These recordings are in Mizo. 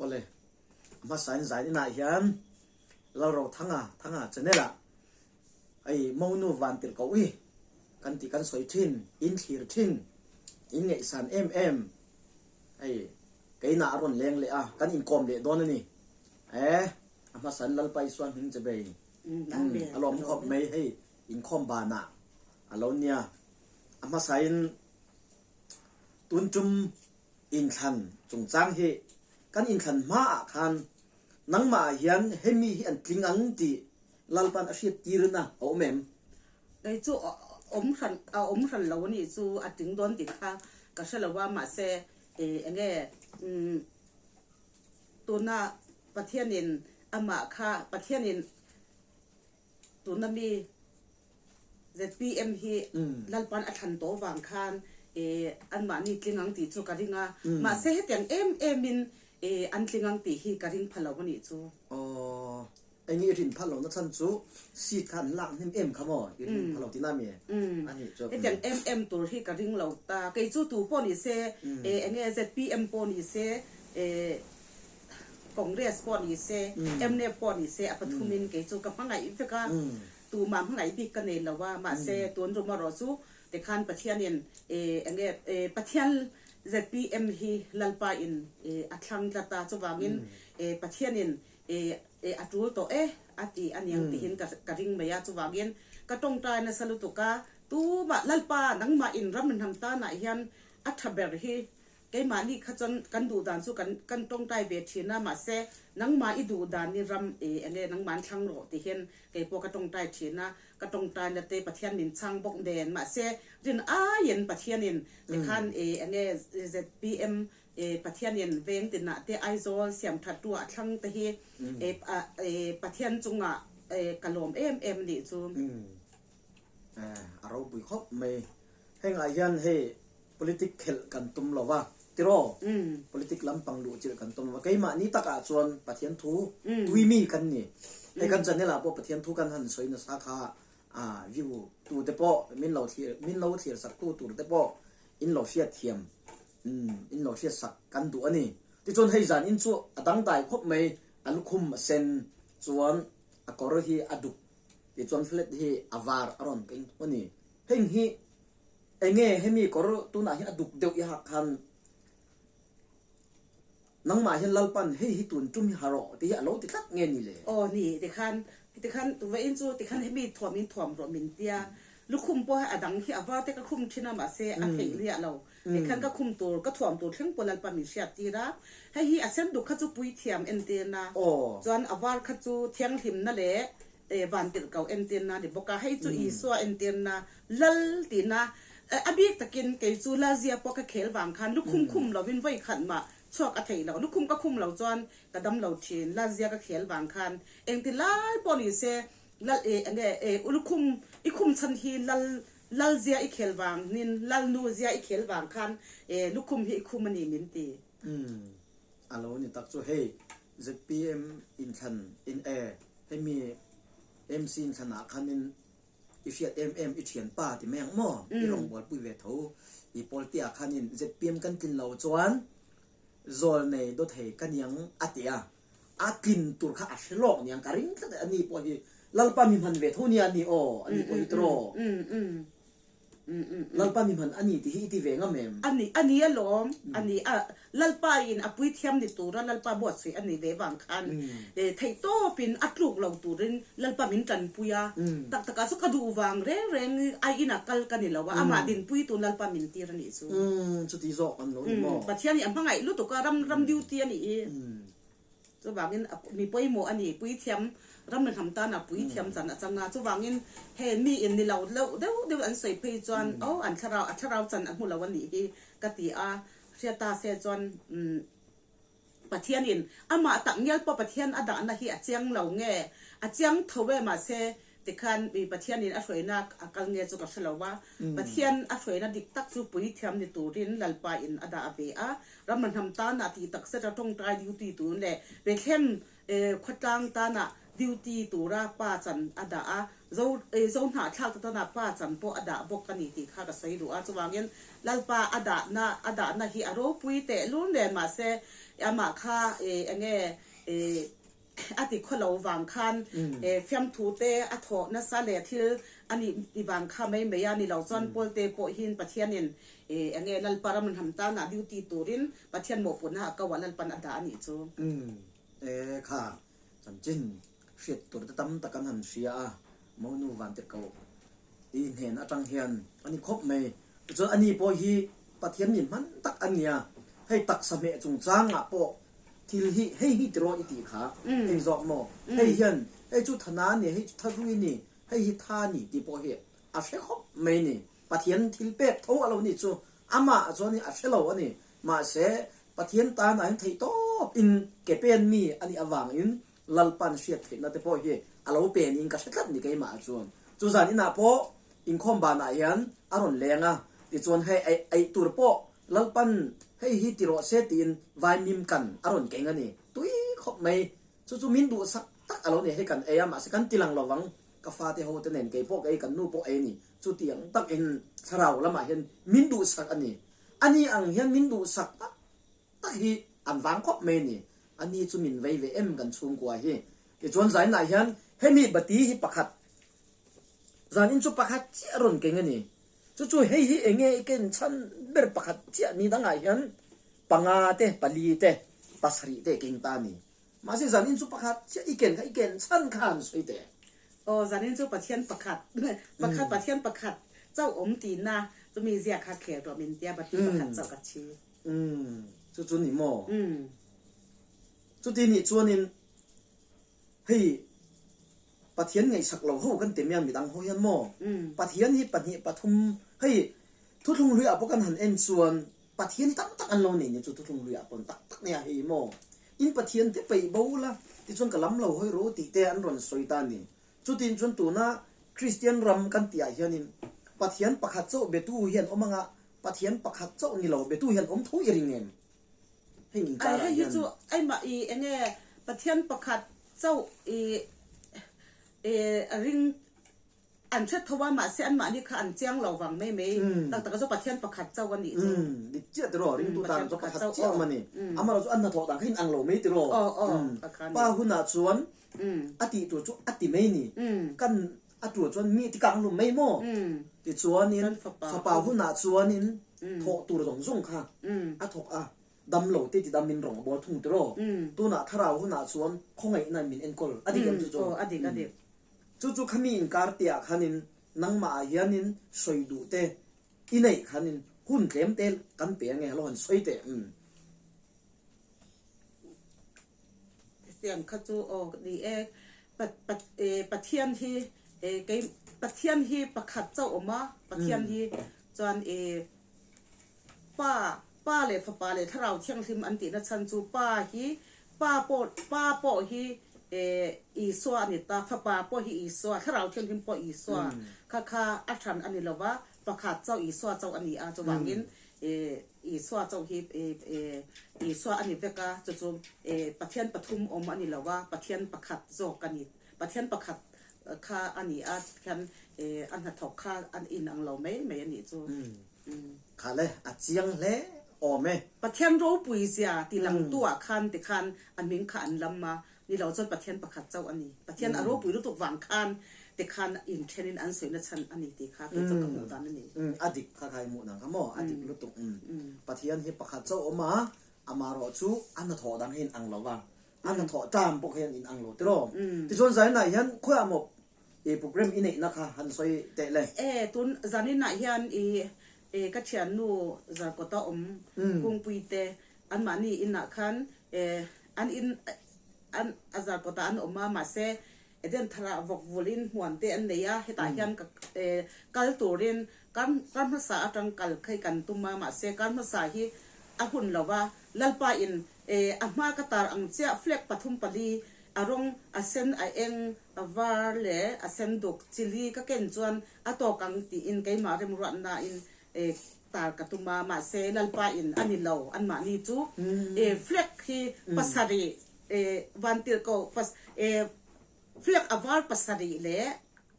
Awle, a hmasain zain inah hian Lalrothanga Thanga channel ah hei Monu Vantirhkoh hi kan tih kan sawi thin, in thlir thin, in ngaihsan em em hei keinah a rawn leng leh a, kan inkawm leh dawn a ni. E, a hmasain Lalpa Isua hming che bei. A lawm khawp mai hei inkhawm banah a lo nia. A hmasain tun tum Inthlan chungchang hi kan inthlan hmaah khan nangmah ah hian hemi hi an tling ang tih Lalpan a hriat tirna a awm em? Kei chu awm hran a awm hran lo a nih chu a tling dawn tih kha ka hre lo a, mahse enge tuna Pathianin amah kha Pathianin tuna mi ZPM hi Lalpan a thlan tawh vang khan anmahni tling ang tih chu ka ring a, mahse hetiang em emin an tling ang tih hi ka ring pha lo a nih chu. Aw, eng i rin phal lohna chhan chu seat kha an lak hnem em kha maw? I rin phal lo tihna mi a nih chu. Hetiang em em tur hi ka ring lo ta. Kei chu tu pawh ni se, enge ZPM pawh ni se, Congress pawh ni se, mnf pawh ni se a pathumin kei chu ka hmangaih vek a. Tumah hmangaih bik ka nei lo a, mahse tun rum erawh chu tikhan Pathianin eng nge Pathian zpm hi Lalpa in a thlang tlat a, chuvangin Pathianin a tul tawh e a ti a niang tihin ka ring mai a, chuvangin ka tawngtai nasa lutuk a, tumah Lalpa nangmah in ram hnam tanah hian a tha ber hi Keimahni kha chuan kan duh dan chu kan kan tawngtai ve thin a, mahse nangmah i duh dan i ram i enge nangmah an thlang rawh ti hian kei pawh ka tawngtai thin a, ka tawngtai na te Pathian min chhang bawk nen, mahse rin aiin Pathianin tikhan i enge zpm i Pathianin veng tinah te Aizawl siamthat tu ah a thlang te hi i Pathian chungah ka lawm em em a nih chu. A ropui khawp mai. Hengah hian hei Politic khelh kan tum lo va, tiraw? Politic lampang luhchilh kan tum lo va. Keimahni takah chuan Pathian thu tuimi kan ni. Hei kan channel ah pawh Pathian thu kan han sawi nasa kha a view tu te pawh min lo thlir min lo thlir sak tu tur te pawh in lo hriat thiam in lo hriat sak kan duh a ni. Tichuan hei zan in chu a dangdai khawp mai, a lukhum a sen chuan a kawr hi a duk tichuan flat hi a var a rawn keng a ni. Heng hi Enge hemi kawr tunah hian a duk deuh i hak khan nangmah hian Lalpan hei hi tun tum hi ha rawh tih hi a lo ti tlat nge ni le? Aw ni, tikhan, tikhan tuvain chu tikhan hemi thuam in thuam rawh min tia, lukhum pawh hi a dang hi a var te ka khum thin a mahse a theih liah lo, tikhan ka khum tur, ka thuam tur thleng pawh Lalpan min hriat tir a, hei hi a sen duk kha chu puithiam entirna, chuan a var kha chu thianghlimna leh Vantirhkoh entirna a ni bawk a, hei chu Isua entirna Lal tihna a bik takin kei chu Lalzia pawh ka khel vang khan lukhum khum lovin vawi khat mah chhuak a theih loh, lukhum ka khum lo chuan ka dam lo thin, Lalzia ka khel vang khan engti lai pawh ni se Lal enge lukhum i khum chhan hi Lal Lalzia i khel vang nin Lalnu zia i khel vang khan lukhum hi i khum a ni min ti. Umm a lo ni tak chu hei zpm inthlan in e hemi MC inthlan ah khan in i hriat em em i thianpa ti mai ang maw i rawngbawlpui ve tho i pawlti ah khan in zpm kan tlin lo chuan zawl nei daw thei ka niang a ti a a tlin tur kha a hre lawk niang ka ring tlat a ni pawh hi Lalpa mi hman ve tho nia a ni aw a ni pawh hi tiraw. Lalpa mi hman a ni tih hi i ti ve ngam em? A ni, a ni alawm, a ni a, Lalpa in a puithiam ni tura Lalpa buatsaih a ni ve vang khan theihtawpin a tluk lo turin Lalpa min tanpui a, tak takah chu ka duh vang reng reng ai inah kal ka ni lo a, amah dinpui tun Lalpa min tir a nih chu. Chuti zawk an lo ni maw? Pathian hi a hmangaih lutuk a, ram ram duty a nih hi. Chuvangin mi pawimawh a ni, puithiam ram leh hnam tana puithiam chan a chang a. Chuvangin he mi in ni lo deuh deuh deuh an sawi phei chuan aw an thlarau a thlarau chan a hmu lo a nih hi ka ti a. Hriat ta se chuan umm Pathianin amah tak ngial pawh Pathian a dahna hi a chiang lo nge a chiang tho e mahse tikhan mi Pathianin a hruaina a kal nge chu ka hre lo va. Pathian a hruaina dik tak chu puithiam ni turin Lalpa in a dah ve a. Ram a hnam tana tih tak zet a tawngtai duty tur leh Bethlehem khawtlang tana duty tura pa chan a dah a, Zo Zo hnahthlak te tana pa chan pawh a dah bawk a ni tih kha ka sawi duh a, chuvangin Lalpa a dahna a dahna hi a ropui teh lur nen mahse Amah kha eng nge a ti khaw lo vang khan fiamthu te a thawh nasa leh thil a nih ti vang kha mai mai a ni lo chuan Pawlte pawhin Pathianin eng nge Lalpa ram hnam tanah duty turin Pathian mawhputna a ko ah Lalpan a dah a nih chu. E kha chanchin hriat tur te tam tak an han hria a, Monu Vantirhkoh i hnen atang hian a ni khawp mai. Tichuan ani pawh hi Pathian mi hman tak a nia, hei taksa hmeh chungchangah pawh thil hi hei hi tiraw i tih kha eng zawk maw? Hei hian hei chu thana a ni, hei chu tharui a ni, hei hi tha a ni tih pawh hi a hre khawp mai ni. Pathian thil pek tho a lo nih chu amah chuan a hre lo a ni. Mahse Pathian tan ah hian theih tawp in ke pen mi a nih avangin Lalpan hriat theihna te pawh hi a lo pe niin ka hre tlat ni keimah ah chuan. Chu zan inah pawh inkhawm banah hian a rawn leng a, tichuan hei eih eih tur pawh Lalpan hei hi ti rawh se tiin vaimim kan a rawn keng a ni. Tui khawp mai. Chu chu min duhsak tak a lo ni. Hei kan ei a, mahse kan ti lang lovang. Ka fate ho te nen kei pawh ka ei, kan nu pawh ei a ni. Chutiang takin thlarau lamah hian min duhsak a ni. Ani ang hian min duhsak tak tak hi an vang khawp mai a ni. Ani chu min vei ve em kan chhungkua hi. Tichuan zainah hian hemi bati hi pakhat zanin chu pakhat chiah rawn keng a ni. Chu chu hei hi enge i ken chhan ber pakhat chiah ni dangah hian panga te pali te pasarih te keng ta a ni. Mahse zanin chu pakhat chiah i ken kha i ken chhan kha an sawi teh. Aw zanin chu Pathian pakhat pakhat Pathian pakhat chauh awm tihna chumi ziak kha khel rawh min tia bati pakhat chauh ka chhi. Umm chu chu ni maw? Chuti nih chuanin hei Pathian ngaihsak lo ho kan ti mai a midang ho hian maw? Pathian hi pahnih pathum hei thuthlung hluiah pawh kan han en chuan Pathian hi tam tak an lo nei ni chu thuthlung hluiah pawn tak tak nia hei maw? In Pathian te peih bo la tichuan ka lam lo hawi ru tih te an rawn sawi ta a ni. Chutin chuan tuna Kristian ram kan tihah hianin Pathian pakhat chauh betu hian awm anga Pathian pakhat chauh ni lo betu hian awm tho i ring em? Hei in karah hian. Hei hi chu aimah i enge Pathian pakhat chauh i ring an hre tho a mahse anmahni kha an chiang lo vang mai mai tak tak a chu Pathian pakhat chauh a nih chu. Dik chiah tiraw ringtu tan chu pakhat chiah awm a ni. Amaherawh chu an hnathawh dan kha in ang lo mai tiraw. Pa hunah chuan a tih tur chu a ti mai ni. Kan A tur chuan mi ti kang hlum mai maw? Tichuanin fapa hunah chuanin thawh tur zawng zawng kha a thawk a, dam lo te ti damin rawng a bawl thung tiraw? Tunah thlarau hunah chuan khawngaihna min enkawl a dik em chu chu? Chu chu khami inkar tihah khanin nangmah ah hianin sawi duh te i neih khanin hun tlem te kan pe ange halo han sawi teh. Hetiang kha chu aw ni e, Pathian hi kei Pathian hi pakhat chauh awm a, Pathian hi chuan e Pa Pa leh Fapa leh Thlarau Thianghlim an tihna chhan chu Pa hi Pa pawh Pa pawh hi e Isua a ni ta, Fapa pawh hi Isua, Thlarau Thianghlim pawh Isua kha kha a hran a ni lo va, pakhat chauh Isua chauh a ni a, chuvangin e Isua chauh hi Isua a ni vek a, chu chu Pathian pathum awm a ni lo a, Pathian pakhat zawk a ni. Pathian pakhat kha a ni a, khian a hnathawk kha an inang lo mai mai a nih chu. Kha le, a chiang hle awm e. Pathian ropui zia ti langtu ah khan tikhan a hming kha an lam a, Ni lo chuan Pathian pakhat chauh a ni. Pathian a ropui lutuk vang khan te khan inthen in an sawina chhan a ni tih kha kei chuan ka hmuh dan a ni. Umm a dik kha kha i hmuh dan kha maw? A dik lutuk. Umm Pathian hi pakhat chauh awm a, amaherawh chu a hnathawh dang hi in ang lo va, a hnathawh term pawh hian in ang lo tiraw? Tichuan zaninah hian khawiah maw i program i neihna kha han sawi teh le? E tun zaninah hian i ka thiannu Zarkawta awm Kungpui te Anmahni inah khan an in an a zar kawtah an awm a, mahse Eden tharah vawk vulin hmuan te an nei a, hetah hian ka kal turin kar kar hmasa atang kal kha kan tum a, mahse kar hmasa hi a hun lo va, Lalpa in a hma ka tar ang chiah flag pathum pali a rawng a sen a eng a var leh a sen duk chili ka ken chuan a tawk ang tiin keimah remruatna in E tar ka tum a, mahse Lalpa in a ni lo, anmahni chu e flag hi pasarih e vantirhkoh pas e flag a var pasarih leh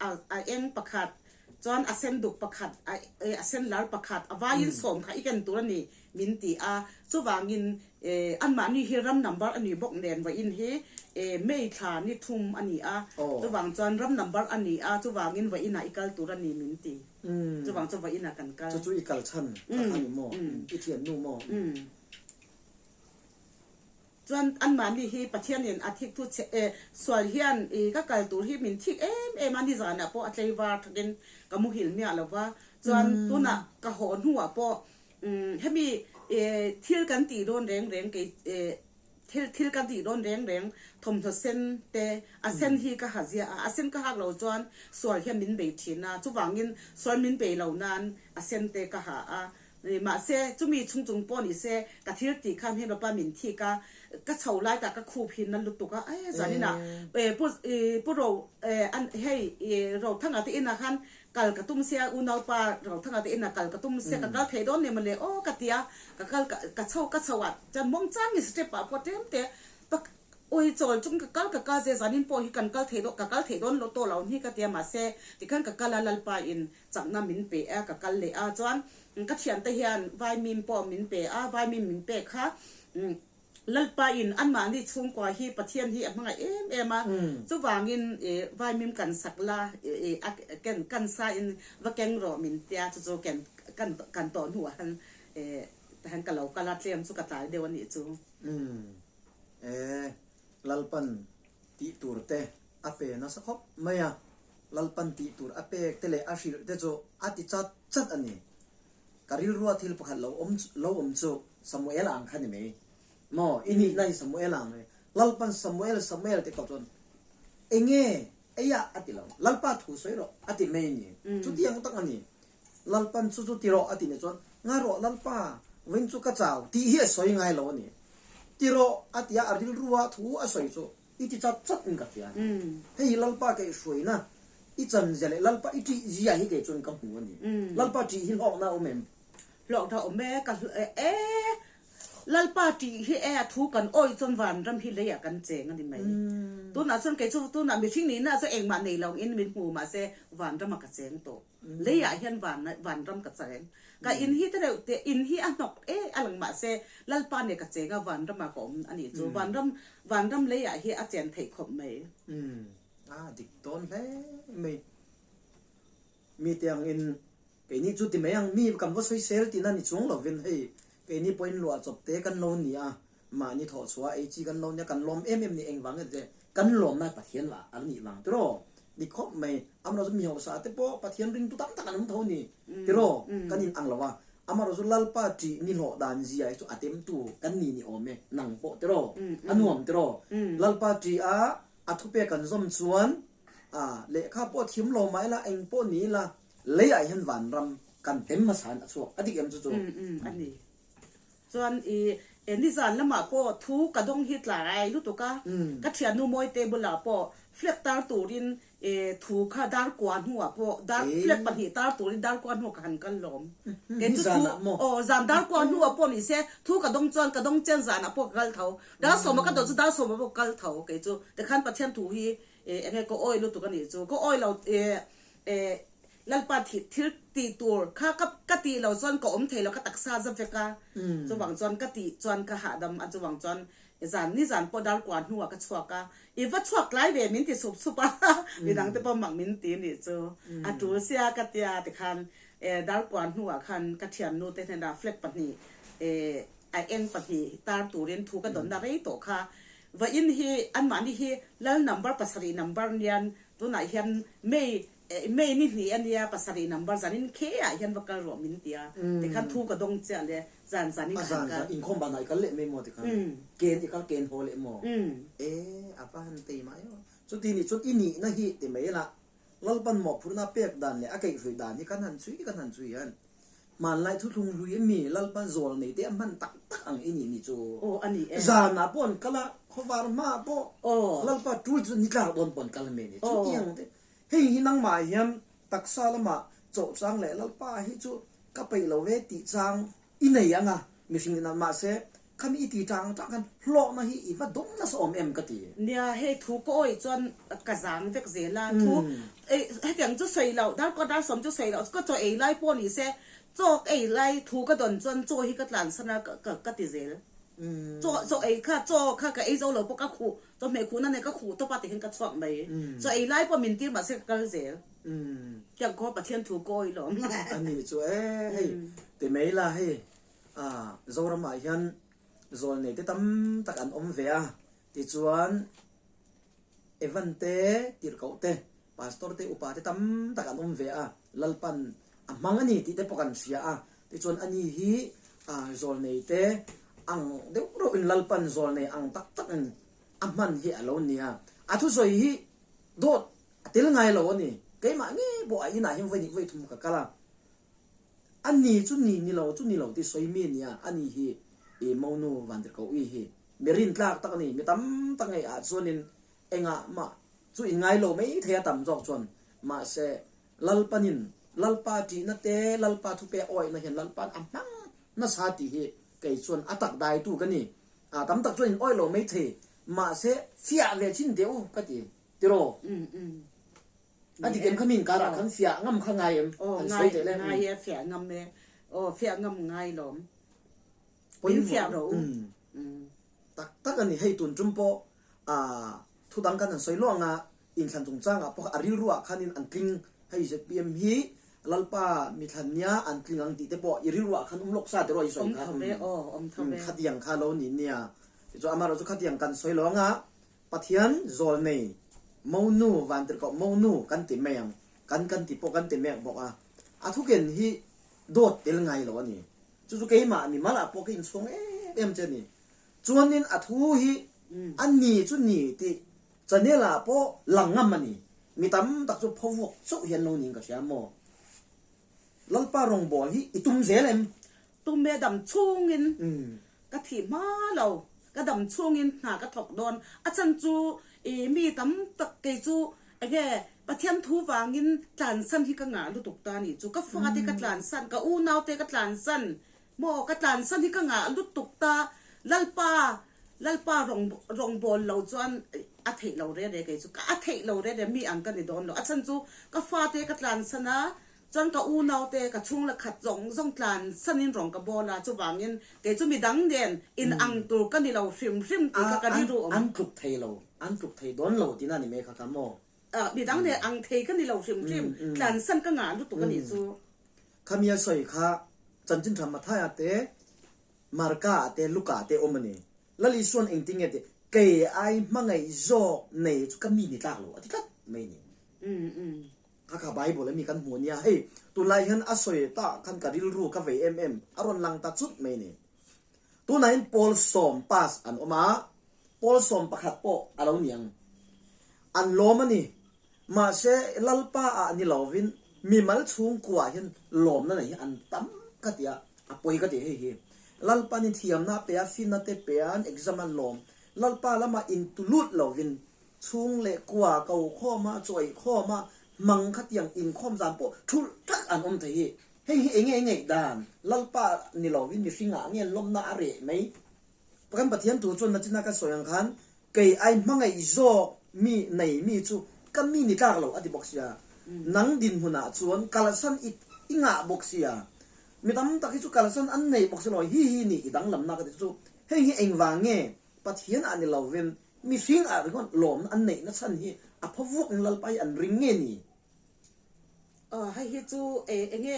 a a eng pakhat chuan a sen duk pakhat a e a sen lar pakhat a vaiin sawm kha i ken tur a ni. min ti a, chuvangin anmahni hi ram number a ni bawk nen vawiin hi May thla ni thum a ni a, chuvang chuan ram number a ni a, chuvangin vawiinah i kal tur a ni min ti. Chuvang chu vawiinah kan kal. Chu chu i kal chhan kha kha ni maw? I thiannu maw? Chuan anmahni hi Pathianin a thik thu chhe e sual hian i ka kal tur hi min thik em em a, nizanah pawh a tleivar thakin ka muhil miah lo va, chuan tunah ka haw hnuah pawh hemi e thil kan tih dawn reng reng kei e thil thil kan tih dawn reng reng thawmhnaw sen te a sen hi ka ha ziah a, a sen ka hak lo chuan sual hian min bei thin a, chuvangin sual min bei lo nan a sen te ka ha a, Mahse, chumi chhung chung pawh ni se, ka thil tih khan hei bapa min thik a, ka chho lai tah ka khup hi na lutuk a, e zaninah pu pu Ro hei Rothanga te inah khan kal ka tum sia, unaupa Rothanga te inah kal ka tum sia, ka kal thei dawn ni mawle aw ka ti a, ka kal ka chho ka chho ah chuan mawng changin step ah pawh tlem te Awi chawl chung ka kal ka kal ze zanin pawh hi kan kal thei dawn ka kal thei dawn lo tawh lo ni ka ti a mahse tikhan ka kal a Lalpa in chakna min pe a ka kal leh a chuan ka thiante hian vaimim pawh min pe a vaimim min pek kha Lalpa in anmahni chhungkua hi Pathian hi a hmangaih em em a chuvangin vaimim kan sak la a ken kan sa in va keng rawh min tia chu chu ken kan kan tawh hnuah han han ka lo kal a tlem chu ka tlai deuh a nih chu. E, Lalpan tih tur te a pe nasa khawp mai a, Lalpan tih tur a pek te leh a hrilh te chu a ti chat chat a ni. Ka rilrua thil pakhat lo awm lo awm chu Samuel ang kha ni mai. Maw, i nihna hi Samuel ang mai. Lalpan Samuel, Samuel ti kawp chuan enge eiah a ti lo. Lalpa thu sawi rawh a ti mai a ni. Chutiang tak a ni. Lalpan chu chu ti rawh a ti nih chuan, Nga rawh Lalpa, vawiin chu ka chau tih hi a sawi ngai lo a ni. Ti rawh a ti a, a rilrua thu a sawi chu i ti chat chat in ka hria a ni. Hei hi Lalpa kaihhruaina i chanzia leh Lalpa i ṭih zia hi kei chuan ka hmu a ni. Lalpa ṭih hi hlawkna a awm em? Hlawkna a awm e, ka e. Lalpa ṭih hi e a thu kan awih chuan vanram hi leiah kan cheng a ni mai. Tunah chuan kei chu tunah mihring nihna chu engmah nei lo in min hmu mahse vanramah ka cheng tawh. Leiah hian van vanram ka cheng. Ka in hi te reuh te in hi a hnawk e a lang mahse Lalpa nen ka cheng a vanramah ka awm a nih chu. Vanram vanram leiah hi a chen theih khawp mai. Umm a dik dawn hle mai. Mite angin Keini chu ti mai ang, mi kan va sawisel tihna ni chuang lovin hei keini pawhin luah chawp te kan lo ni a, mahni thawh chhuah ei chi kan lo nia, kan lawm em em ni engvang nge tite kan lawmna Pathian lah a nih vang tiraw? Ni khawp mai, amaherawhchu mi hausa te pawh Pathian ringtu tam tak an awm tho ni tiraw? Kan in ang lo a, amaherawhchu Lalpa ṭih ni hlawh dan zia hi chu a temtu kan ni ni awm e, nang pawh tiraw? A nuam tiraw? Lalpa ṭih a a thupek kan zawm chuan a lehkha pawh thiam lo mah ila eng pawh ni ila Leiah hian vanram kan tem hmasa in a chhuak a dik em chu chu? Um um a ni. Chuan i e nizan lamah pawh thu ka dawng hi tlai lutuk a, ka thiannu Mawite bulah pawh flag tar turin e thu kha dar kua hnuah pawh dar flag pahnih tar turin dar kua hnuah ka han kal lawm. Kei chu thu aw zan dar kua hnuah pawh ni se thu ka dawng chuan ka dawng chen zanah pawh ka kal tho. Dar sawma ka dawh chu dar sawma pawh ka kal tho kei chu. Tikhan Pathian thu hi e enge ka awi lutuk a nih chu. Ka awi lo e Eh, Lalpa thih thil tih tur kha ka ka tih lo chuan ka awm thei lo, ka taksa za vek a, chuvang chuan ka tih chuan ka hahdam a, chuvang chuan zan nizan pawh dar kua hnuah ka chhuak a, i va chhuak tlai ve min ti sup sup a, midang te pawh mak min ti nih chu, a tul sia ka tia tikhan eh dar kua hnuah khan ka thiannu te hnenah flag pahnih eh a eng pahnih tar turin thu ka dawnna rei tawh kha, vawiin hi anmahni hi lal number pasarih number nian Tunah hian May May ni hnih a nia pasarih number zanin khe ah hian va kal rawh min ti a tikhan thu ka dawng chiah le zan zanin ka han kal. A zan zan inkhawm banah i kal leh mai maw tikhan ken i kal ken haw leh maw e a va han tei mai maw chuti nih chuan i nihna hi ti mai la Lalpan mawhphurhna pek dan leh a keihhruih dan hi kan han chhui kan han chhui hian Hmanlai thuthlung hlui a mi Lalpa zawl nei te a hman tak tak ang i nih ni chu. Aw a ni e. Zanah pawh an kal a, khawvar hmaah pawh Aw. Lalpa tul chu ni tlak dawn pawh an kal a mi ni. Aw. Chutiang te hei hi nangmah hian taksa lamah chawh chang leh Lalpa hi chu ka peih lo ve tih chang i nei ang a mihring inah mahse khami i ti tang tang khan hlawhna hi i va dawng nasa awm em ka ti. Nia hei thu ka awih chuan ka zang vek zel a, thu hetiang chu sawi loh darkawt dar sawm chu sawi loh ka chaw ei lai pawh ni se. Chaw ka ei lai thu ka dawn chuan chaw hi ka tlansan a ka ka ti zel. Chaw chaw ei kha chaw kha ka ei zo lo pawh ka khuh chawhmeh khuhna nen ka khuh tawp a tihian ka chhuak mai. Chaw ei lai pawh min tir mahse ka kal zel. Tiang khaw Pathian thu ka awih lawm. A nih chu e hei ti mai la hei Zoramah hian zawlnei te tam tak an awm ve a tichuan Evan te, Tirhkoh te, Pastor te, Upa te tam tak an awm ve a, Lalpan a hmang a ni tih te pawh kan hria a, tichuan ani hi zawlnei te ang deuh reuhin Lalpan zawlnei ang tak takin a hman hi a lo ni a, a thusawi hi dawt a tel ngai lo a ni, keimah ngei pawh a inah hian vawi hnih vawi thum ka kal a, a ni chu ni ni lo chu ni lo tih sawi mi a ni a, ani hi i monu Vantirhkoh i hi Mi rintlak tak a ni. Mi tam tak ngei ah chuanin engah mah chu in ngai lo mai thei a tam zawk chuan. Mahse, Lalpanin Lalpa ṭihna te, Lalpa thupe awihna hian Lalpa'n a hmang nasa tih hi kei chuan a tak daitu ka ni. A tam tak chuan in awih lo mai thei. Mahse, fiah ve chin teh u ka ti. Tiraw? A dik em kha mi inkarah khan fiah ngam kha ngai em? Han sawi teh le. Ngai e, fiah ngam e. Aw, fiah ngam ngai lawm. Min fiah rawh u. Tak tak a ni, hei tun tum pawh thu dang khan an sawi luang a, inthlan chungchangah pawh a rilruah khanin an tling, hei zpm hi Lalpa mithlan nia an tling ang tih te pawh i rilruah khan um lawk sa tiraw i sawi kha. Khatiang kha lo ni nia. Tichuan amaherawhchu khatiang kan sawi luang a, Pathian zawl nei monu vantirhkoh monu kan ti mai ang, kan kan ti pawh kan ti mek bawk a, a thuken hi dawt tel ngai lo a ni. Chu chu keimah mi malah pawh ka inchhuang em em che a ni. Chuanin a thu hi a ni chu ni tih channel ah pawh lang ngam a ni. Mi tam tak chu pho vuak chauh hian lo niin ka hria maw? Lalpa rawngbâwl hi i tum zel em? Tum e dam chhungin ka thih hma lo. Ka dam chhungin hna ka thawk dawn. A chhan chu i mi tam tak kei chu enge Pathian thu vangin tlansan hi ka ngah lutuk ta nih chu. Ka fate ka tlansan, ka unaute ka tlansan maw ka tlansan hi ka ngah lutuk ta. Lalpa Lalpa rawng rawngbâwl lo chuan a theih lo re re kei chu. Ka a theih lo re re mi ang ka ni dawn lo. A chhan chu ka fate ka tlansan a, Chuan ka unaute ka chhung la khat zawng zawng tlan sanin rawng ka bawl a, chuvangin kei chu midang nen in ang tur ka ni lo hrim hrim tih kha ka rilru awm. An tluk thei lo, an tluk thei dawn lo tihna a ni mai kha kha maw? Midang nen ang thei ka ni lo hrim hrim, tlan san ka ngah lutuk a nih chu. Khami a sawi kha Chanchin Tha Mathaia te, Marka ah te, Luka ah te awm a ni. Lal Isuan engtin nge tih, Kei ai hmangaih zawk nei chu ka mi ni tlak lo a ti tlat mai a ni. Kha kha Bible ami kan hmu ania, hei tunlai hian a sawi ta khan ka rilru ka vei em em a rawn lang ta chut mai ni. Tunah hian Paul 10 pass an awm a, Paul 11 pawh a lo ni ang. An lawm a ni. Mahse Lalpa ah ni lovin mimal chhungkua ah hian lawmna nei hi an tam ka ti a, a pawi ka ti hei hi. Lalpa ni thiamna a pe a, finna te pe a, an exam an lawm. Lalpa lamah intulut lovin Chhung leh kua ko khawma chawi khawma hmang khatiang inkhawm zan pawh thulh tak an awm thei hi. Hei hi enge ngaih dan? Lalpa ni lovin mihringah nge lawmna a reh mai? Kan Pathian thu chuan nachina ka sawi ang khan kei ai hmangaih zawk mi nei mi chu ka mi ni tlak lo a ti bawk sia. Nang dinhmunah chuan kalsan i i ngah bawk sia. Mi tam tak hi chu kalsan an nei bawk si lo. Hi hi ni i danglamna ka ti chu hei hi engvang nge Pathian ah ni lovin mihring ah ringawt lawmna an neihna chhan hi a phaw vuak in Lalpa hi an ring nge ni? Aw hei hi chu enge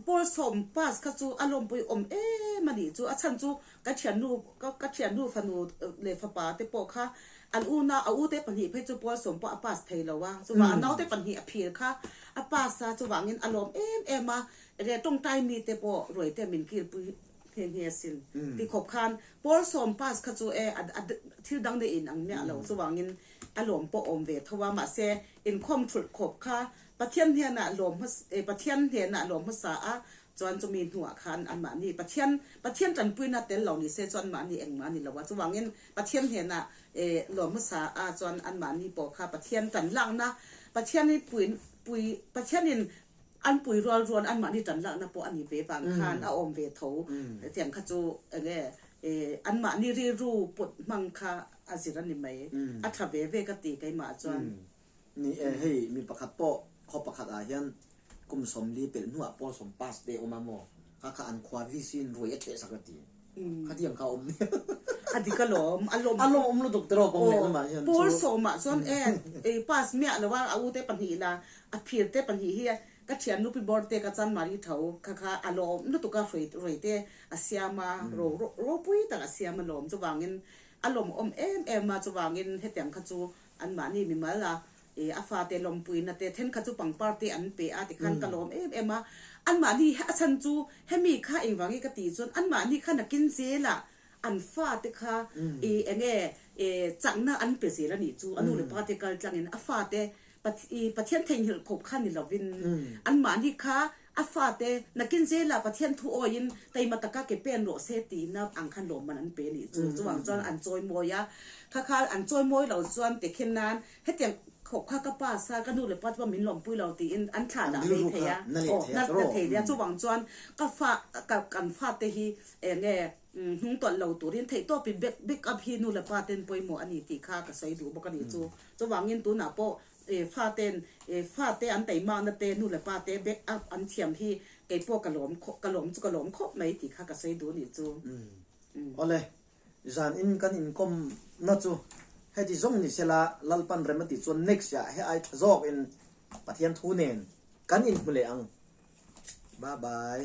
Paul 10 pass kha chu a lawmpui awm em a nih chu a chhan chu ka thiannu ka thiannu fanu leh fapa te pawh kha an una a u te pahnih phei chu Paul 10 pawh a pass thei lo a chuvang a naute pahnih a phir kha a pass a chuvangin a lawm em em a enge tawngtai mi te pawh ruai te min kilpui Nghe nghe asin. Ti khawp khan Paul 10 pass kha chu e a thil dang daih in ang miah lo chuvangin a lawm pawh awm ve tho a mahse inkhawm thulh khawp kha Pathian hnenah lawm hmasa Pathian hnenah lawm hmasa a chuan chumi hnuah khan anmahni Pathian Pathian tanpuina tel lo ni se chuan anmahni engmah a ni lo a chuvangin Pathian hnenah lawm hmasa a chuan anmahni pawh kha Pathian tan lakna Pathian i pui pui Pathianin An pui rual rual anmahni tan lakna pawh a ni ve vang khan a awm ve tho. Hetiang kha chu enge anmahni rilru put hmang kha a zir a ni mai. A tha ve ve ka ti keimah chuan. Ni e, hei mi pakhat pawh khaw pakhat ah hian Kum 40 pelh hnuah pawl sawm pass te awm a maw? Kha kha an khua VC in ruai a ṭheh sak a ti. Khatiang kha a awm nia. A dik alawm, a lawm. A lawm lutuk tiraw kawng leh lamah hian chu. Pawl sawmah chuan e pass miah lo a, a u te pahnih la, a phir te pahnih hi ka thian nupi bawr te ka chanmari tho kha kha a lawm lutuk a, ruai te a siam a, ro ropui tak a siam alawm. Chuvangin a lawmawm em em a, chuvangin hetiang kha chu anmahni mimal a I a fate lawmpuina te thenkhat chu pangpar te an pe a tikhan ka lawm em em a, anmahni a chhan chu hemi kha engvangi ka tih chuan anmahni kha nakin zelah an fate kha i enge chakna an pe zel a nih chu a nu leh pa te kal tlangin a fate i Pathian theihnghilh khawp kha ni lovin anmahni kha A fate, nakin zela Pathian thu awiin taima taka ke pen rawh se tihna ang khan lawmman an pe a nih chu. Chuvang chuan an chawi mawi a, kha kha an chawi mawi lo chuan ti khin nan hetiang khawp kha ka pass a, ka nu leh pa te pawh min lawmpui lo tiin an thlah dah mai thei a, aw na thei nia. Chuvang chuan ka fa ka kan fate hi eng nge hnung tawlh lo turin theihtawpin back back up hi nu leh pa ten pawimawh a ni tih kha ka sawi duh bawk a nih chu. Chuvangin tunah pawh Faten fate an teimakna te nu leh pa te back up an thiam hi kei pawh ka lawm ka lawm chu ka lawm khawp mai tih kha ka sawi duh nih chu. Awle, zan in kan inkawm na chu heti zawng ni sela Lalpan rem a tih chuan next ah he ai tha zawk in Pathian thu nen kan inhmu leh ang. Bye bye.